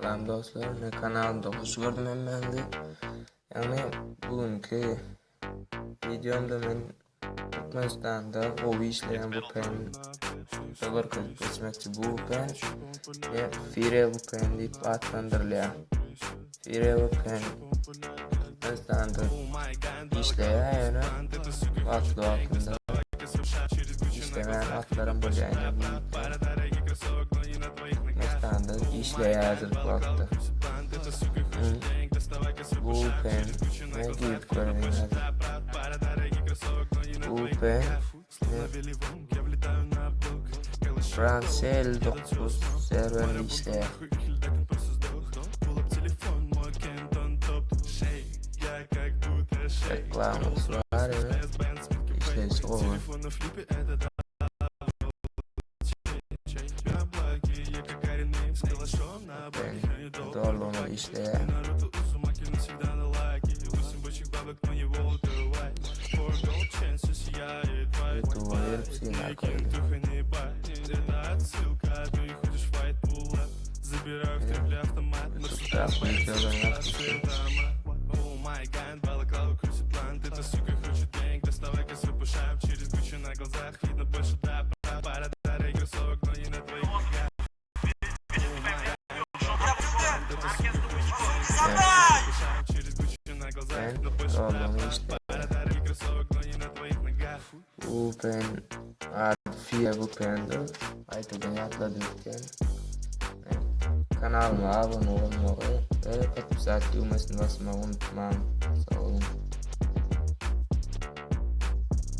Salam dostlar, men kanalymda hoş gördüm hemmäňizi. Ýagny bugünki wideomda men Türkmenistanda gowy işleýän VPN görkezip geçmekçi. Bu VPN ne Fire VPN diýip atlandyrylýar. Fire VPN Türkmenistanda işleýär, ýöne wagtly wagtynda işlemeýän wagtlaram bolýar. Ýöne bu Türkmenistanda işleýär häzirki wagtda. Bu pen ne girip görelim häzir. Bu pen Fransiýa 59 serwerinde işleýär. Reklamasy bar ýöne işleýşi gowy. Zorlugyna işleýär. Youtube'a girip synap göreli. Youtube'daky wideolaryň ählisi. Ben zorlugyna işleýär. Bu pen ady Fia bu pendir. Gaýtadan ýatladyp ötýän. Kanalyma abone bolmagy we podpisat düwmesini basmagy unutmaň. Sag boluň.